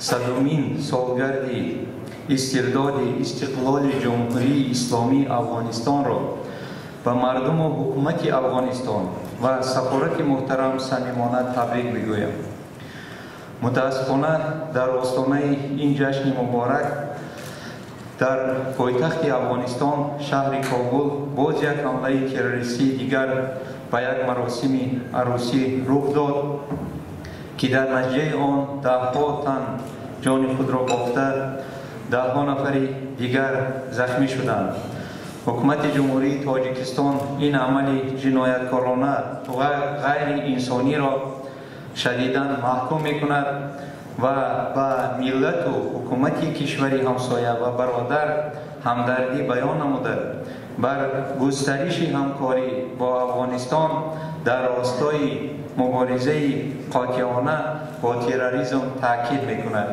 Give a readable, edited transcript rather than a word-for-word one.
100-умин солгарди истирдоди истиқлоли Ҷумҳурии Исломии Афғонистонро ба мардуму ҳукумати Афғонистон ва сафорати муҳтарам самимона табрик бигӯям. Мутаассифона, дар остонаи ин ҷашни муборак дар пойтахти Афғонистон, шаҳри Кобул, боз як ҳамлаи террористии дигар ба як маросими арӯсӣ рух дод, ки дар натиҷаи он даҳҳо тан ҷони худро бохта, даҳҳо нафари дигар захмӣ шуданд. Ҳукумати Ҷумҳурии Тоҷикистон ин амали ҷинояткорона ва ғайриинсониро шадидан маҳкум мекунад ва ба миллату ҳукумати кишвари ҳамсоя ва бародар ҳамдардӣ баён намуда, бар густариши ҳамкорӣ бо Афғонистон дар ростои муборизаи қотеона бо терроризм таъкид мекунад.